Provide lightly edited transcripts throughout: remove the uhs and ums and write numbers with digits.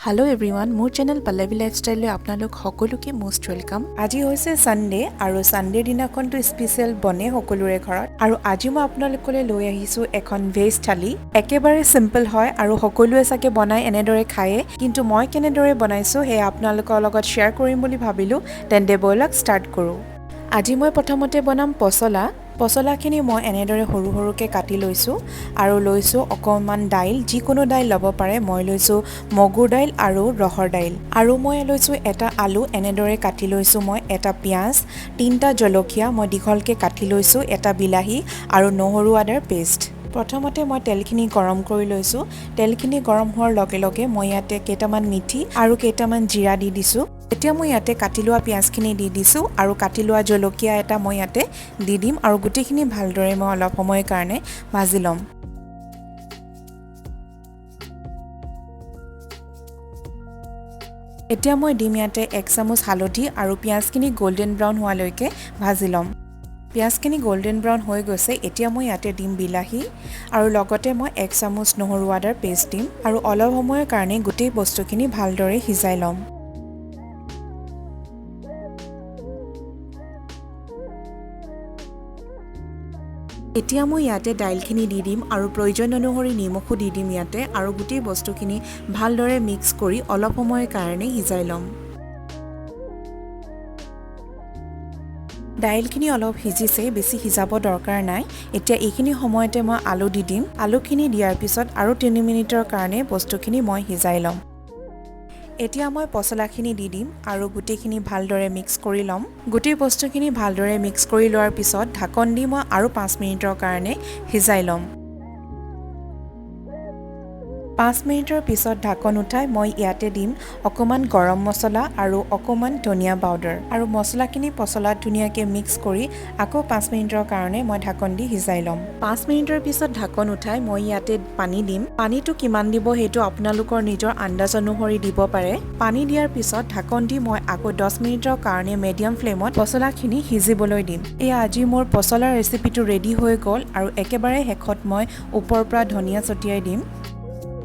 Hello' everyone, মোৰ channel Pallavi লাইফষ্টাইললৈ আপোনালোক সকলোকে মষ্ট welcome. আজি হৈছে ছানডে আৰু ছানডে দিনাখনটো স্পেচিয়েল বনে সকলোৰে ঘৰত। আৰু আজি মই আপোনালোকলৈ লৈ আহিছোঁ এখন ভেজ থালি। একেবাৰে চিম্পল হয় আৰু সকলোৱে চাগে বনাই এনেদৰে খায়ে, কিন্তু মই কেনেদৰে বনাইছোঁ সেয়া আপোনালোকৰ লগত শ্বেয়াৰ কৰিম বুলি ভাবিলোঁ। তেন্তে ব'লক ষ্টাৰ্ট কৰোঁ। আজি মই প্ৰথমতে বনাম পচলা। পচলাখিনি মই এনেদৰে সৰু সৰুকৈ কাটি লৈছোঁ আৰু লৈছোঁ অকণমান দাইল, যিকোনো দাইল ল'ব পাৰে। মই লৈছোঁ মগুৰ দাইল আৰু ৰহৰ দাইল। আৰু মই লৈছোঁ এটা আলু, এনেদৰে কাটি লৈছোঁ মই, এটা পিঁয়াজ, 3টা জলকীয়া মই দীঘলকৈ কাটি লৈছোঁ, এটা বিলাহী আৰু নহৰু আদাৰ পেষ্ট। প্ৰথমতে মই তেলখিনি গৰম কৰি লৈছোঁ। তেলখিনি গৰম হোৱাৰ লগে লগে মই ইয়াতে কেইটামান মিঠি আৰু কেইটামান জিৰা দি দিছোঁ। এতিয়া মই ইয়াতে কাটি লোৱা পিঁয়াজখিনি দি দিছোঁ আৰু কাটি লোৱা জলকীয়া এটা মই ইয়াতে দি দিম আৰু গোটেইখিনি ভালদৰে মই অলপ সময়ৰ কাৰণে ভাজি ল'ম। এতিয়া মই দিম ইয়াতে 1 চামুচ হালধি আৰু পিঁয়াজখিনি গল্ডেন ব্ৰাউন হোৱালৈকে ভাজি ল'ম। পিঁয়াজখিনি গল্ডেন ব্ৰাউন হৈ গৈছে। এতিয়া মই ইয়াতে দিম বিলাহী আৰু লগতে মই 1 চামুচ নহৰু আদাৰ পেষ্ট দিম আৰু অলপ সময়ৰ কাৰণে গোটেই বস্তুখিনি ভালদৰে সিজাই ল'ম। এতিয়া মই ইয়াতে দাইলখিনি দি দিম আৰু প্ৰয়োজন অনুসৰি নিমখো দি দিম ইয়াতে আৰু গোটেই বস্তুখিনি ভালদৰে মিক্স কৰি অলপ সময়ৰ কাৰণে সিজাই ল'ম। দাইলখিনি অলপ সিজিছে, বেছি সিজাব দৰকাৰ নাই। এতিয়া এইখিনি সময়তে মই আলু দি দিম। আলুখিনি দিয়াৰ পিছত আৰু 3 মিনিটৰ কাৰণে বস্তুখিনি মই সিজাই ল'ম। এতিয়া মই পচলাখিনি দি দিম আৰু গোটেইখিনি ভালদৰে মিক্স কৰি ল'ম। গোটেই বস্তুখিনি ভালদৰে মিক্স কৰি লোৱাৰ পিছত ঢাকন দি মই আৰু 5 মিনিটৰ কাৰণে সিজাই ল'ম। 5 মিনিটৰ পিছত ঢাকন উঠাই মই ইয়াতে দিম অকণমান গৰম মছলা আৰু অকণমান ধনিয়া পাউডাৰ আৰু মছলাখিনি পচলাত ধুনীয়াকৈ মিক্স কৰি আকৌ 5 মিনিটৰ কাৰণে মই ঢাকন দি সিজাই ল'ম। 5 মিনিটৰ পিছত ঢাকন উঠাই মই ইয়াতে পানী দিম। পানীটো কিমান দিব সেইটো আপোনালোকৰ নিজৰ আন্দাজ অনুসৰি দিব পাৰে। পানী দিয়াৰ পিছত ঢাকন দি মই আকৌ 10 মিনিটৰ কাৰণে মিডিয়াম ফ্লেমত পচলাখিনি সিজিবলৈ দিম। এয়া আজি মোৰ পচলাৰ ৰেচিপিটো ৰেডি হৈ গ'ল আৰু একেবাৰে শেষত মই ওপৰৰ পৰা ধনিয়া ছটিয়াই দিম।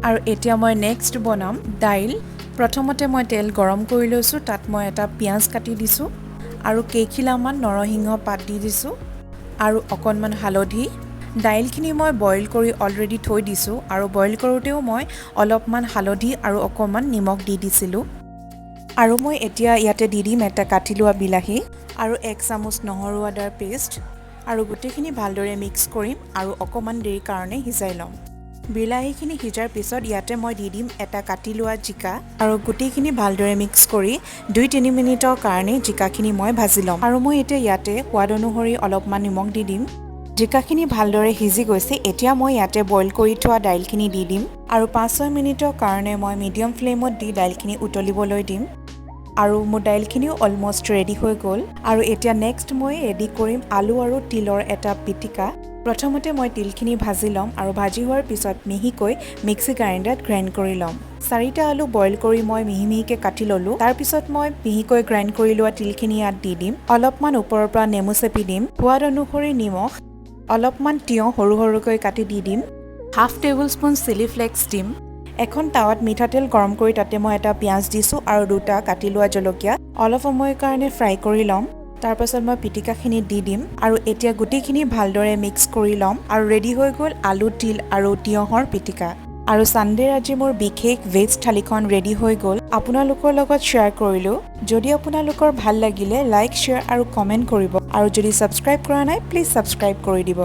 আৰু এতিয়া মই নেক্সট বনাম দাইল। প্ৰথমতে মই তেল গৰম কৰি লৈছোঁ, তাত মই এটা পিঁয়াজ কাটি দিছোঁ আৰু কেইখিলামান নৰসিংহ পাত দি দিছোঁ আৰু অকণমান হালধি। দাইলখিনি মই বইল কৰি অলৰেডি থৈ দিছোঁ আৰু বইল কৰোঁতেও মই অলপমান হালধি আৰু অকণমান নিমখ দি দিছিলোঁ। আৰু মই এতিয়া ইয়াতে দি দিম এটা কাটি লোৱা বিলাহী আৰু 1 চামুচ নহৰু আদাৰ পেষ্ট আৰু গোটেইখিনি ভালদৰে মিক্স কৰিম আৰু অকণমান দেৰিৰ কাৰণে সিজাই ল'ম। বিলাহীখিনি সিজাৰ পিছত ইয়াতে মই দি দিম এটা কাটি লোৱা জিকা আৰু গোটেইখিনি ভালদৰে মিক্স কৰি 2-3 মিনিটৰ কাৰণে জিকাখিনি মই ভাজি ল'ম। আৰু মই এতিয়া ইয়াতে সোৱাদ অনুসৰি অলপমান নিমখ দি দিম। জিকাখিনি ভালদৰে সিজি গৈছে। এতিয়া মই ইয়াতে বইল কৰি থোৱা দাইলখিনি দি দিম আৰু 5-6 মিনিটৰ কাৰণে মই মিডিয়াম ফ্লেমত দি দাইলখিনি উতলিবলৈ দিম। আৰু মোৰ দাইলখিনিও অলমষ্ট ৰেডি হৈ গ'ল। আৰু এতিয়া নেক্সট মই ৰেডি কৰিম আলু আৰু তিলৰ এটা পিটিকা। প্ৰথমতে মই তিলখিনি ভাজি ল'ম আৰু ভাজি হোৱাৰ পিছত মিহিকৈ মিক্সি গ্ৰাইণ্ডাৰত গ্ৰাইণ্ড কৰি ল'ম। 4টা আলু বইল কৰি মই মিহি মিহিকৈ কাটি ল'লোঁ। তাৰপিছত মই মিহিকৈ গ্ৰাইণ্ড কৰি লোৱা তিলখিনি ইয়াত দি দিম। অলপমান ওপৰৰ পৰা নেমু চেপি দিম, সোৱাদ অনুসৰি নিমখ, অলপমান তিয়ঁহ সৰু সৰুকৈ কাটি দি দিম, 1/2 টেবুল স্পুন চিলি ফ্লেক্স দিম। এখন টাৱাত মিঠাতেল গৰম কৰি তাতে মই এটা পিঁয়াজ দিছোঁ আৰু 2টা কাটি লোৱা জলকীয়া অলপ সময়ৰ কাৰণে ফ্ৰাই কৰি ল'ম। তাৰপাছত মই পিটিকাখিনি দি দিম আৰু এতিয়া গোটেইখিনি ভালদৰে মিক্স কৰি ল'ম আৰু ৰেডি হৈ গ'ল আলু, তিল আৰু তিয়ঁহৰ পিটিকা। আৰু ছানডেৰ আজি মোৰ বিশেষ ভেজ থালিখন ৰেডি হৈ গ'ল। আপোনালোকৰ লগত শ্বেয়াৰ কৰিলোঁ। যদি আপোনালোকৰ ভাল লাগিলে লাইক, শ্বেয়াৰ আৰু কমেণ্ট কৰিব আৰু যদি ছাবস্ক্ৰাইব কৰা নাই প্লিজ ছাবস্ক্ৰাইব কৰি দিব।